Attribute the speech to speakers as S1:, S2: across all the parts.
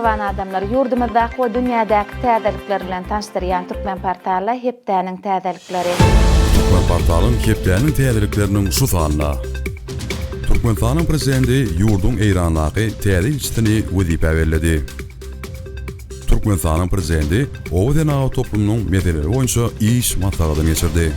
S1: Mähriban adamlar, ýurdumyzdaky we dünýädäki täzelikler bilen tanyşdyrýan Türkmenportala hepdäniň täzelikleri.
S2: Türkmenportalyň hepdäniň täzelikleriniň şu sanynda Türkmenistanyň Prezidenti ýurduň Eýrandaky täze ilçisini wezipä belledi. Türkmenistanyň Prezidenti oba senagat toplumynyň meseleleri boýunça iş maslahatyny geçirdi.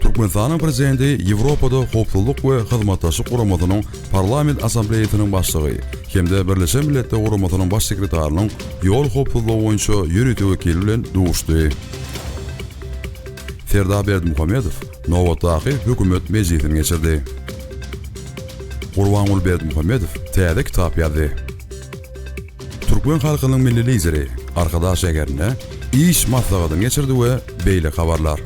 S2: Türkmenistanyň Prezidenti Ýewropada Howpsuzlyk we Hyzmatdaşlyk Guramasynyň Parlament Assambleýasynyň başlygy hem-de Birleşen Milletler Guramasynyň Baş sekretarynyň ýol howpsuzlygy boýunça ýörite wekili bilen duşdy. Serdar Berdimuhamedow nobatdaky hökümet mejlisini geçirdi. Gurbanguly Berdimuhamedow täze kitap ýazdy. Türkmen halkynyň Milli Lideri Arkadag şäherinde iş maslahatyny geçirdi we beýleki habarlar.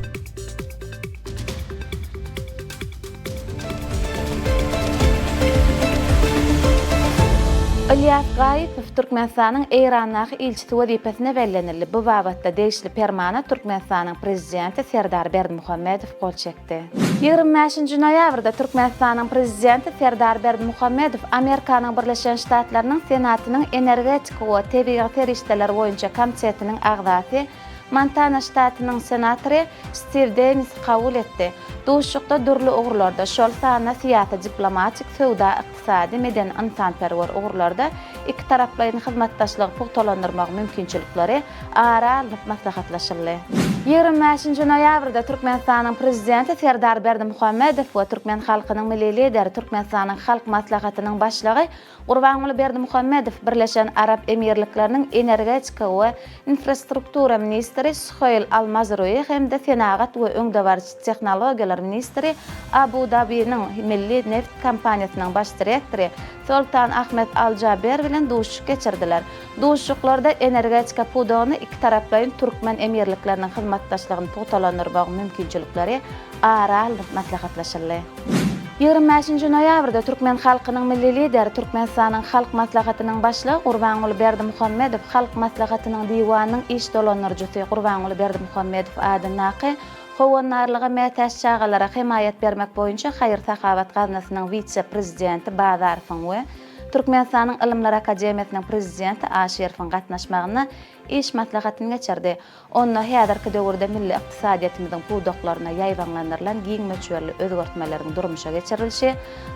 S1: Ylýas Gaýypow Türkmenistanyň Eýrandaky ilçisi wezipesine bellenildi. Bu babatda degişli permana Türkmenistanyň Prezidenti Serdar Berdimuhamedow gol çekdi. 25-nji noýabrda Türkmenistanyň Prezidenti Serdar Berdimuhamedow Amerikanyň Birleşen Ştatlarynyň Senatynyň Energetika we tebigy serişdeler boýunça komitetiniň agzasy, Montana ştatynyň senatory Stiw Deýnisi kabul etdi. Duşuşykda dürli ugurlarda, şol sanda syýasy-diplomatik, söwda-ykdysady, medeni-ynsanperwer ugurlarda ikitaraplaýyn hyzmatdaşlygy pugtalandyrmagyň mümkinçilikleri ara alnyp maslahatlaşyldy. 25-nji noýabrda Türkmenistanyň Prezidenti Serdar Berdimuhamedow we türkmen halkynyň Milli Lideri, Türkmenistanyň Halk Maslahatynyň Başlygy Gurbanguly Berdimuhamedow Birleşen Arap Emirlikleriniň energetika we infrastruktura ministri Suheýl Al Mazrui hem-de senagat we öňdebaryjy tehnologiýalar ministri Abu-Dabiniň milli neft kompaniýasynyň baş direktory Sultan Ahmed Al Jaber bilen duşuşyk geçirdiler. Duşuşyklarda energetika pudagynda ikitaraplaýyn türkmen-emirlikleriniň hyzmatdaşlygyny pugtalandyrmagyň mümkinçilikleri ara alnyp maslahatlaşyldy. 25-nji noýabrda türkmen halkynyň Milli Lideri, Türkmenistanyň Halk Maslahatynyň Başlygy Gurbanguly Berdimuhamedow Halk Maslahatynyň Diwanynyň iş dolandyryjysy Gurbanguly Berdimuhamedow adyndaky Howandarlyga mätäç çagalara hemaýat bermek boýunça haýyr-sahawat gaznasynyň wise-prezidenti Bazarowyň we Türkmenistanyň Ylymlar akademiýasynyň prezidenti Aşyrowyň gatnaşmagynda iş maslahatyny geçirdi. Onda häzirki döwürde milli ykdysadyýetimiziň pudaklarynda ýaýbaňlandyrylan giň möçberli özgertmeleriň durmuşa geçirilişi,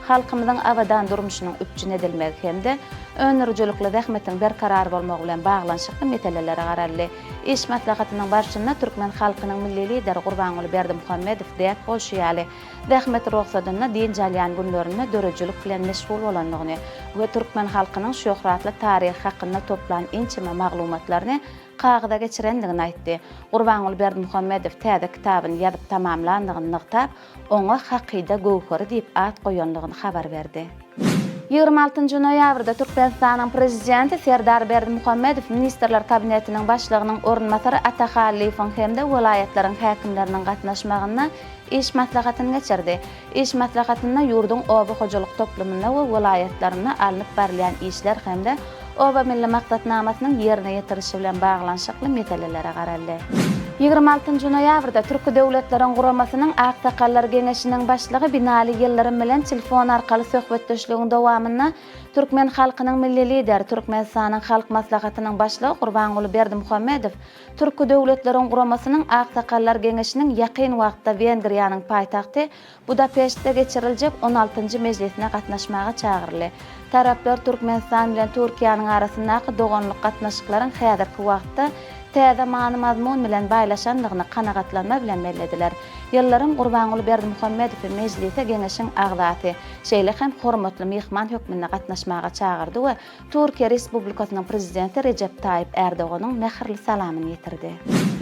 S1: halkymyzyň abadan durmuşynyň üpjün edilmegi hem-de öndürijilikli zähmetiň berkarar bolmagy bilen baglanyşykly meselelere garaldy. Iş maslahatynyň barşynda türkmen halkynyň Milli Lideri Gurbanguly Berdimuhamedow däp bolşy ýaly, zähmet rugsadynda dynç alýan günlerinde döredijilik bilen meşgul bolandygyny we türkmen halkynyň şöhratly taryhy hakynda toplan ençeme maglumatlaryny kagyza geçirendigini aýtdy. Gurbanguly Berdimuhamedow täze kitabyny ýazyp tamamlandygyny nygtap, oňa Hakyda göwheri diýip at goýandygyny habar berdi. 26 nji noýabrda Türkmenistanyň Prezidenti Serdar Berdimuhamedow Ministrler Kabinetiniň Başlygynyň orunbasary Ata Hallyýewiň hem-de welaýatlaryň häkimleriniň gatnaşmagynda iş maslahatyny geçirdi. Iş maslahatynda ýurduň oba hojalyk toplumynda we welaýatlarynda alnyp barylýan işler hem-de Oba milli maksatnamasynyň ýerine ýetirilişi bilen baglanyşykly meselelere garaldy. 26 nji noýabrda Türki Döwletleriň Guramasynyň Aksakallar Geňeşiniň başlygy Binali Ýyldyrym bilen telefon arkaly söhbetdeşligiň dowamynda türkmen halkynyň Milli Lideri, Türkmenistanyň Halk Maslahatynyň Başlygy Gurbanguly Berdimuhamedow Türki Döwletleriň Guramasynyň Aksakallar Geňeşiniň ýakyn wagtda Wengriýanyň paýtagty Budapeştde geçiriljek on altynjy mejlisine gatnaşmaga çagyryldy. Taraplar Türkmenistan bilen Türkiýäniň arasyndaky doganlyk gatnaşyklaryň häzirki wagtda täze many-mazmun bilen baýlaşandygyny kanagatlanma bilen bellediler. Ýyldyrym Gurbanguly Berdimuhamedowy mejlise Geňeşiň agzasy, şeýle hem hormatly myhman hökmünde gatnaşmaga çagyrdy we Türkiýe Respublikasynyň Prezidenti Rejep Taýyp Ärdoganyň mähirli salamyny ýetirdi.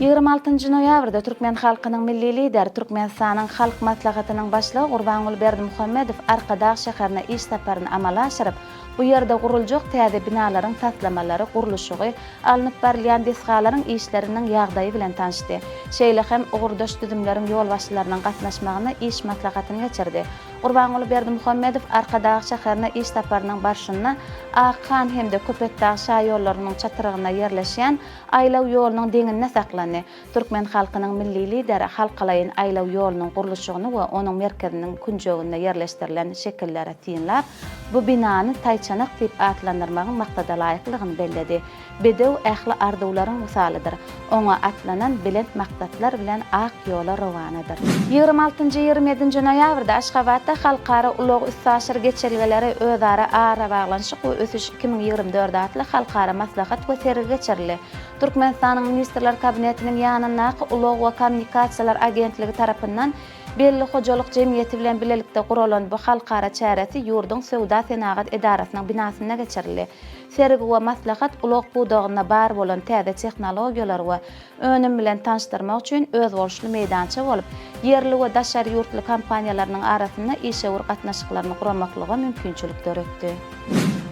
S1: 26 nji noýabrda türkmen halkynyň Milli Lideri, Türkmenistanyň Halk Maslahatynyň Başlygy Gurbanguly Berdimuhamedow Arkadag şäherine iş saparyny amala aşyryp, bu ýerde guruljak täze binalaryň taslamalary, gurluşygy, alnyp barylýan desgalaryň işleriniň ýagdaýy bilen tanyşdy. Şeýle hem ugurdaş düzümleriň ýolbaşçylarynyň gatnaşmagynda iş maslahatyny geçirdi. Gurbanguly Berdimuhamedow Arkadag şäherine iş saparynyň barşynda Akhan hem-de Köpetdag şaýollarynyň çatrygynda ýerleşýän aýlaw ýolunyň deňinde saklandy. Türkmen halkynyň Milli Lideri halkalaýyn aýlaw ýolunyň gurluşygyny we onuň merkeziniň künjeginde ýerleşdirilen şekilleri synlap, bu binany Taýçanak diýip atlandyrmagyň maksadalaýyklygyny belledi. Bedew ähli arzuwlaryň mysalydyr. Oňa atlanan belent maksatlar bilen ak ýola rowanadyr. Ýigrimi altynjy, 27-nji noýabrda Aşgabatda Halkara ulag-üstaşyr geçelgeleri, özara arabaglanyşyk we ösüş 2024 atly halkara maslahat we sergi geçirildi. Türkmenistanyň Ministrler Kabinetiniň ýanyndaky Ulag we kommunikasiýalar agentligi tarapyndan Belli hojalyk jemgyýeti bilen bilelikde guralan bu halkara çäresi ýurduň Söwda-senagat edarasynyň binasynda geçirildi. Sergi we maslahat ulag pudagynda bar bolan täze tehnologiýalar we önüm bilen tanyşdyrmak üçin özboluşly meýdança bolup, ýerli we daşary ýurtly kompaniýalarynyň arasynda işewür gatnaşyklaryny guramaklyga mümkinçilik döretdi.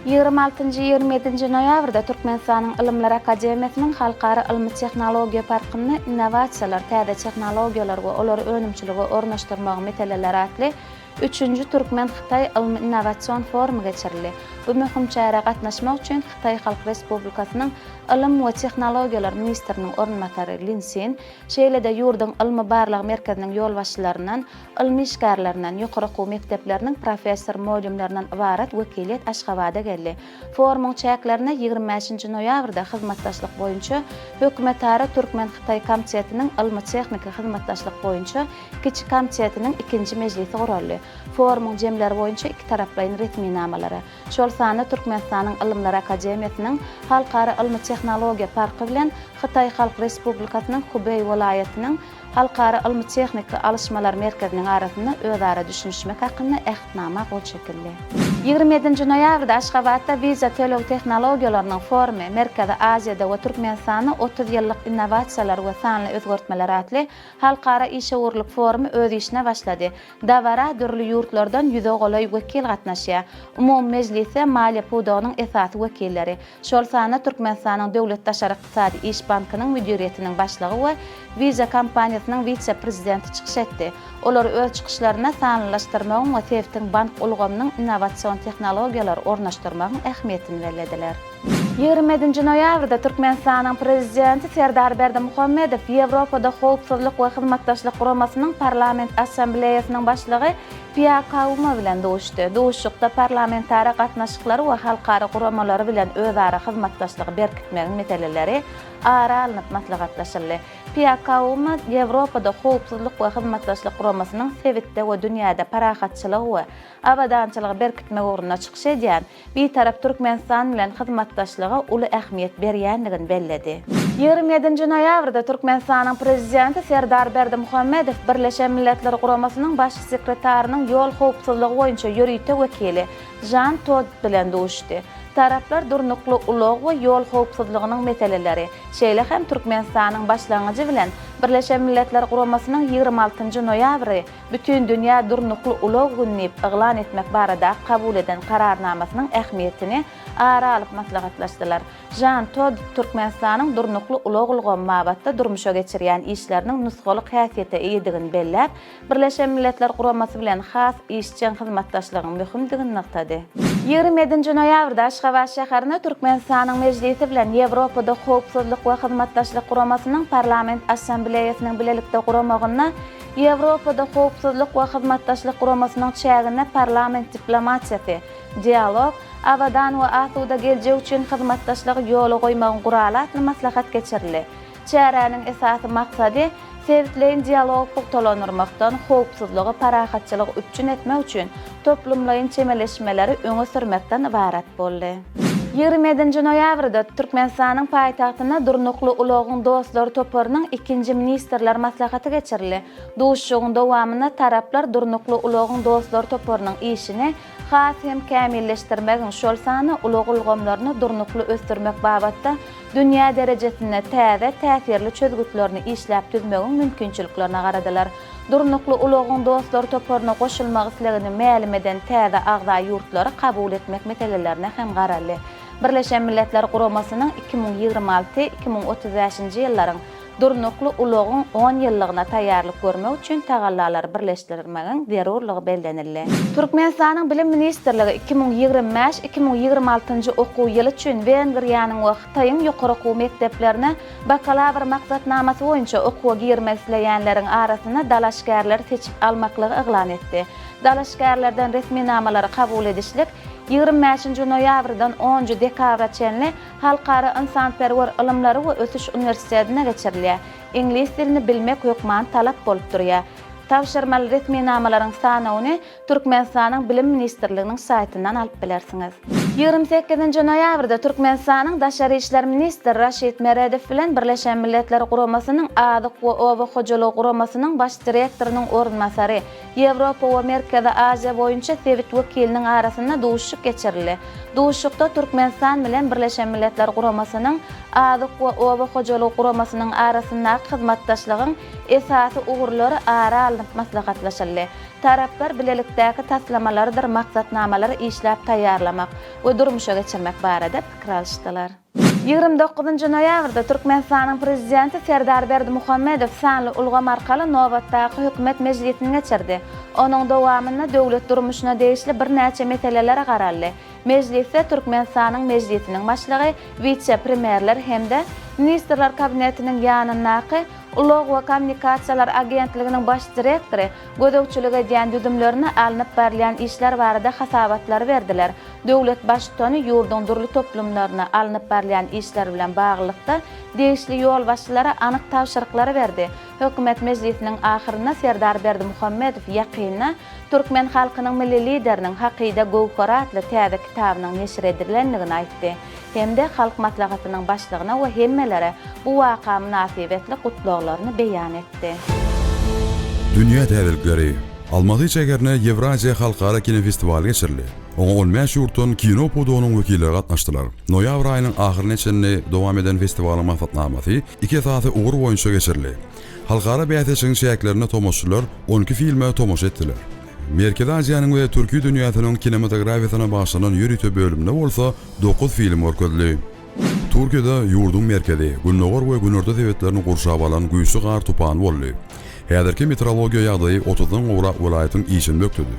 S1: 26-njy, 27-nji noýabrda Türkmenistanyň Ylymlar akademiýasynyň Halkara ylmy-tehnologiýa parkynda Innowasiýalar, täze tehnologiýalar we olary önümçilige ornaşdyrmagyň meseleleri atly Üçünji türkmen-hytaý ylmy-innowasion forumy geçirildi. Bu möhüm çärä gatnaşmak üçin Hytaý Halk Respublikasynyň Ylym we tehnologiýalar ministriniň orunbasary Lin Sin, şeýle-de ýurduň ylmy-barlag merkeziniň ýolbaşçylaryndan, ylmy işgärlerinden, ýokary okuw mekdepleriniň professor-mugallymlaryndan ybarat wekiliýet Aşgabada geldi. Forumyň çäklerinde 25-nji noýabrda hyzmatdaşlyk boýunça Hökümetara türkmen-hytaý komitetiniň ylmy-tehniki hyzmatdaşlyk boýunça Kiçi komitetiniň ikinji mejlisi guraldy. Forumyň jemleri boýunça ikitaraplaýyn resminamalara, şol sanda Türkmenistanyň Ylymlar akademiýasynyň Halkara ylmy-tehnologiýa parky bilen Hytaý Halk Respublikasynyň Hubeý welaýatynyň Halkara ylmy-tehniki alyşmalar merkeziniň arasynda özara düşünişmek hakynda Ähtnama gol çekildi. 27-nji noýabrda Aşgabatda Visa töleg tehnologiýalarynyň forumy, Merkezi Aziýada we Türkmenistanda 30 ýyllyk innowasiýalar we sanly özgertmeler atly Halkara işewürlik forumy öz işine başlady. Dabara dürli ýurtlardan ýüze golaý wekil gatnaşýar. Umumy mejlisde maliýe pudagynyň esasy wekilleri, şol sanda Türkmenistanyň Döwlet daşary ykdysady iş bankynyň müdiriýetiniň başlygy we Visa kompaniýasynyň wise-prezidenti çykyş etdi. Olar öz çykyşlarynda sanlylaşdyrmagyň we sebitiň bank ulgamynyň innowasion tehnologiýalary ornaşdyrmagyň ähmiýetini bellediler. 27-nji noýabrda Türkmenistanyň Prezidenti Serdar Berdimuhamedow Ýewropada Howpsuzlyk we Hyzmatdaşlyk Guramasynyň Parlament Assambleýasynyň başlygy Pia Kauma bilen duşdy. Duşuşykda parlamentara gatnaşyklary we halkara guramalary bilen özara hyzmatdaşlygy berkitmegiň meseleleri ara alnyp maslahatlaşyldy. Pia Kauma Ýewropada Howpsuzlyk we Hyzmatdaşlyk Guramasynyň sebitde we dünýäde parahatçylygy we abadançylygy berkitmek ugrunda çykyş edýän Bitarap Türkmenistan bilen hyzmatdaşlyga uly ähmiýet berýändigini belledi. 27-nji noýabrda Türkmenistanyň Prezidenti Serdar Berdimuhamedow Birleşen Milletler Guramasynyň Baş sekretarynyň ýol howpsuzlygy boýunça ýörite wekili Žan Todt bilen duşdy. Taraplar durnukly ulag we ýol howpsuzlygynyň meseleleri, şeýle hem Türkmenistanyň başlangyjy bilen Birleşen Milletler Guramasynyň 26-njy noýabry Bütindünýä durnukly ulag güni diýip yglan etmek barada kabul eden Kararnamasynyň ähmiýetini ara alyp maslahatlaşdylar. Žan Todt Türkmenistanyň durnukly ulag ulgamy babatda durmuşa geçirýän işleriniň nusgalyk häsiýete eýedigini belläp, Birleşen Milletler Guramasy bilen has işjeň hyzmatdaşlygyň möhümdigini nygtady. 27-nji noýabrda Aşgabat şäherinde Türkmenistanyň Mejlisi bilen Ýewropada Howpsuzlyk we Hyzmatdaşlyk Guramasynyň Parlament Assambleýasynyň bilelikde guramagynda Ýewropada Howpsuzlyk we Hyzmatdaşlyk Guramasynyň çäginde parlament diplomatiýasy, dialog, abadan we asuda geljek üçin hyzmatdaşlygy ýola goýmagyň guraly atly maslahat geçirildi. Çäräniň esasy maksady sebitleýin dialogy pugtalandyrmakdan, howpsuzlygy, parahatçylygy üpjün etmek üçin toplumlaýyn çemeleşmeleri öňe sürmekden ybarat boldy. 27-nji noýabrda Türkmenistanyň paýtagtynda Durnukly ulagyň dostlary toparynyň ikinji ministrler maslahaty geçirildi. Duşuşygyň dowamynda taraplar Durnukly ulagyň dostlary toparynyň işini has hem kämilleşdirmegiň, şol sanda ulag ulgamlaryny durnukly ösdürmek babatda dünýä derejesinde täze, täsirli çözgütlerini işläp düzmegiň mümkinçiliklerine garadylar. Durnukly ulagyň dostlary toparyna goşulmak islegini mälim eden täze agza ýurtlary kabul etmek meselelerine hem garaldy. Birleşen Milletler Guramasynyň 2026, 2035-nji ýyllaryň. Durnukly ulagyň on ýyllygyna taýýarlyk görmek üçin tagallalary birleşdirmegiň zerurlygy bellenildi. Türkmenistanyň Bilim ministrligi 2025, 2026-njy okuw ýyly üçin Wengriýanyň we Hytaýyň ýokary okuw mekdeplerine bakalawr maksatnamasy boýunça okuwa girmek isleýänleriň arasynda dalaşgärleri seçip almaklygy yglan etdi. Dalaşgärlerden resminamalary kabul edişlik 25-nji noýabrdan onunjy dekabra çenli Halkara ynsanperwer ylymlary we ösüş uniwersitetinde geçirilýär. Iňlis dilini bilmek hökmany talap bolup durýar. Tabşyrmaly resminamalaryň sanawyny Türkmenistanyň Bilim ministrliginiň saýtyndan alyp bilersiňiz. 28-nji noýabrda Türkmenistanyň Daşary işler ministri Raşid Meredow bilen Birleşen Milletler Guramasynyň Azyk we oba hojalygy guramasynyň Baş direktorynyň orunbasary, Ýewropa we Merkezi Aziýa boýunça sebit wekiliniň arasynda duşuşyk geçirildi. Duşuşykda Türkmenistan bilen Birleşen Milletler Guramasynyň Azyk we oba hojalygy guramasynyň arasyndaky hyzmatdaşlygyň esasy ugurlary ara alnyp maslahatlaşyldy. Taraplar bilelikdäki taslamalarydyr maksatnamalary işläp taýýarlamak we durmuşa geçirmek barada pikir alyşdylar. 29-njy noýabrda Türkmenistanyň Prezidenti Serdar Berdimuhamedow sanly ulgam arkaly nobatdaky Hökümet mejlisini geçirdi. Onuň dowamynda döwlet durmuşyna degişli birnäçe meselelere garaldy. Mejlisde Türkmenistanyň Mejlisiniň Başlygy, wise-premýerler hem-de Ministrler Kabinetiniň ýanyndaky Ulag we kommunikasiýalar agentliginiň baş direktory gözegçilik edýän düzümlerinde alnyp barylýan işler barada hasabatlary berdiler. Döwlet Baştutany ýurduň dürli toplumlarynda alnyp barylýan işler bilen baglylykda, degişli ýolbaşçylara anyk tabşyryklary berdi. Hökümet mejlisiniň ahyrynda Serdar Berdimuhamedow ýakynda türkmen halkynyň Milli Lideriniň Hakyda göwheri atly täze kitabynyň neşir edilendigini aýtdy hem-de Halk Maslahatynyň Başlygyna we hemmelere bu waka mynasybetli gutlaglaryny beýan etdi.
S2: Dünýä täzelikleri. Almaty şäherinde Ýewraziýa halkara kinofestiwaly geçirildi. Oňa on bäş ýurtdan kino pudagynyň wekilleri gatnaşdylar. Noýabr aýynyň ahyryna çenli dowam eden festiwalyň maksatnamasy iki esasy ugur boýunça geçirildi. Halkara bäsleşigiň çäklerinde tomaşaçylar on iki filme tomaşa etdiler. Merkezi Aziýanyň we türki dünýäsiniň kinematografiýasyna bagyşlanan ýörite bölümde bolsa dokuz film görkezildi. Türkiýede ýurduň merkezi, gündogar we günorta sebitlerini gurşap alan güýçli gar tupany boldy. Häzirki meteorologiýa ýagdaýy otuzdan gowrak welaýatyň işini bökdedi.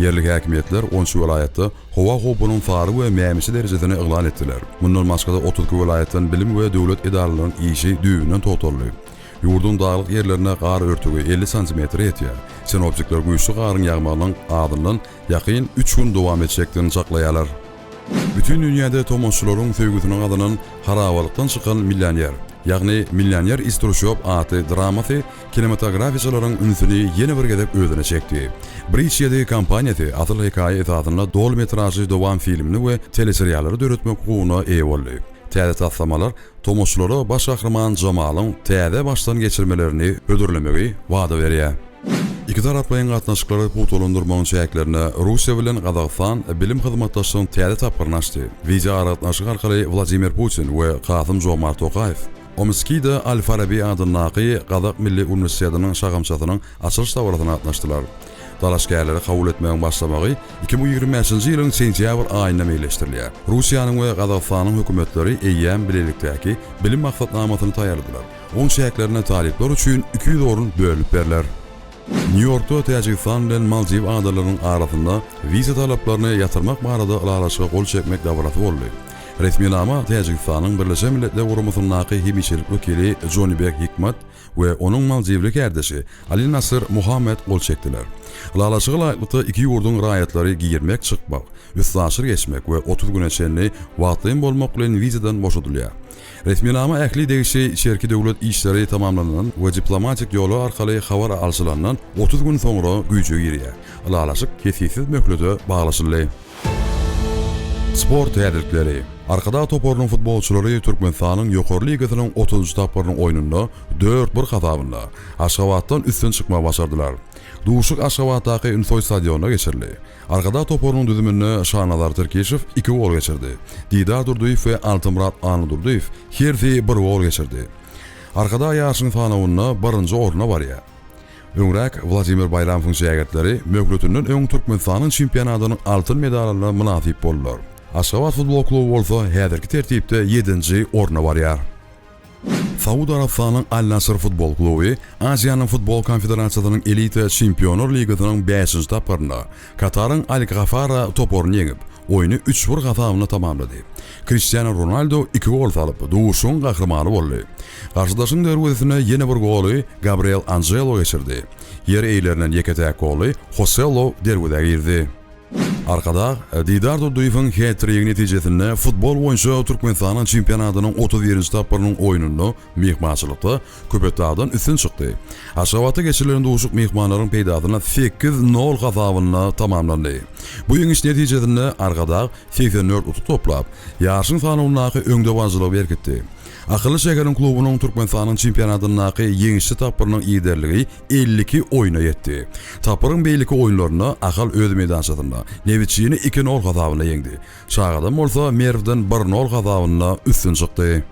S2: Ýerli häkimiýetler on üç welaýatda howa howpunyň sary we mämişi derejesini yglan etdiler. Mundan başga-da 32 welaýatdan bilim we döwlet edaralarynyň işi düýbünden togtaldy. Ýurduň daglyk ýerlerinde gar örtügi 50 santimetre ýetýär. Sinoptikler güýçli garyň ýagmagynyň azyndan ýakyn üç gün dowam etjekdigini çaklaýarlar. Bütin dünýäde tomaşaçylaryň söýgüsini gazanan Harabalykdan çykan millioner, ýagny Millioner iz truşob atly dramasy kinematografiýaçylaryň ünsüni ýene bir gezek özüne çekdi. Bridge ýedi kompaniýasy asyl hekaýa esasynda doly metražly dowam filmini we teleseriallary döretmek hukugyna eýe boldy. Täze taslamalar tomaşaçylara baş gahryman Jamalyň täze başdan geçirmelerini hödürlemegi wada berýär. Ikitaraplaýyn gatnaşyklary pugtalandyrmagyň çäklerinde Russiýa bilen Gazagystan bilim hyzmatdaşlygyň täze tapgyryny açdy. Wideoaragatnaşyk arkaly Wladimir Putin we Kasym-Žomart Tokaýew Omskide Al-Farabi adyndaky Gazak milli uniwersitetiniň şahamçasynyň açylyş dabarasyna gatnaşdylar. Dalaşgärleri kabul etmegiň başlamagy 2025-nji ýylyň sentýabr aýynda meýilleşdirilýär. Russiýanyň we Gazagystanyň hökümetleri eýýäm bilelikdäki bilim maksatnamasyny taýýarladylar. Oň çäklerinde talyplar üçin 200 orun bölünip berler. Nýu-Ýorkda Täjigistan bilen Maldiw adalarynyň arasynda wiza talaplaryny ýatyrmak barada ylalaşyga gol çekmek dabarasy boldy. Resminama Täjigistanyň Birleşen Milletler Guramasyndaky hemişelik wekili Jonibek Hikmat we onuň maldiwli kärdeşi Ali Nasir Muhammed gol çekdiler. Ylalaşyga laýyklykda iki ýurduň raýatlary girmek-çykmak, üstaşyr geçmek we 30 güne çenli wagtlaýyn bolmak bilen wizadan boşadylýar. Resminama ähli degişli içerki döwlet işleri tamamlanandan we diplomatik ýollar arkaly habar alşylandan 30 gün soňra güýje girýär. Ylalaşyk kesgitsiz möhlete baglaşyldy. Sport täzelikleri. Arkadag toparynyň futbolçylary Türkmenistanyň Ýokary ligasynyň otuzynjy tapgyrynyň oýnunda dört bir hasabynda Aşgabatdan üstün çykmagy başardylar. Duşuşyk Aşgabatdaky Ünsoý stadionynda geçirildi. Arkadag toparynyň düzüminde Şanazar Tirkişow iki gol geçirdi. Didar Durdyýew we Altymyrat Annadurdyýew hersi bir gol geçirdi. Arkadag ýaryşyň sanawynda birinji orunda barýar. Öňräk Wladimir Baýramowyň şägirtleri möhletinden öň Türkmenistanyň çempionatynyň altyn medalyna mynasyp boldular. Aşgabat futbol kluby bolsa häzirki tertipde ýedinji orunda barýar. Saud Arabystanyň Al-Nasr futbol kluby Aziýanyň futbol konfederasiýasynyň elita Çempionlar ligasynyň bäşinji tapgyrynda Kataryň Al-Gafara toparyny ýeňip, oýny üç bir hasabynda tamamlady. Kriştianu Ronaldu iki gol salyp, duşuşygyň gahrymany boldy. Garşydaşyň derwezesine ýene bir goly Gabriel Anželo geçirdi. Ýer eýelerinden ýeke-täk goly Hoselo derwezä girdi. Arkadag, Didar Durdyýewiň het-trigi netijesinde futbol boýunça Türkmenistanyň çempionatynyň 31-nji tapgyrynyň oýnunda myhmançylykda Köpetdagdan üstün çykdy. Aşgabatda geçirilen duşuşyk myhmanlaryň peýdasyna sekiz, nol hasabynda tamamlandy. Bu ýeňiş netijesinde Arkadag 84 utuk toplap, ýaryşyň sanawyndaky öňdebaryjylygy berkitdi. Akylly şäheriň klubunyň Türkmenistanyň çempionatyndaky ýeňişli tapgyrynyň ýiderligi 52 oýna ýetdi. Tapgyryň beýleki oýunlarynda Ahal öz meýdançasynda Nebitçini iki nol hasabynda ýeňdi. Şagadam bolsa Merwden bir nol hasabynda üstün çykdy.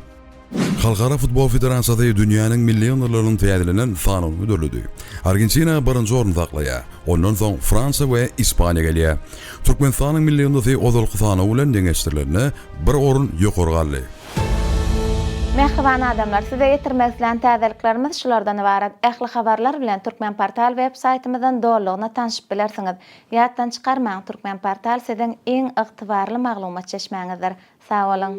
S2: Halkara futbol federasiýasy dünýäniň milli ýyndyrlarynyň täzelenen sanawyny hödürledi. Argentina birinji orny saklaýar. Ondan soň Fransiýa we Ispaniýa gelýär. Türkmenistanyň milli ýyndysy ozalky sanaw bilen deňeşdirilende bir orun ýokary galdy.
S1: Mähriban adamlar, size ýetirmek islän täzeliklerimiz şulardan ybarat. Ähli habarlar bilen Turkmenportal web saýtymyzdan dolulygyna tanşyp bilersiňiz. Ýatdan çykarmaň, Turkmenportal siziň iň ygtybarly maglumat çeşmäňizdir. Sag boluň!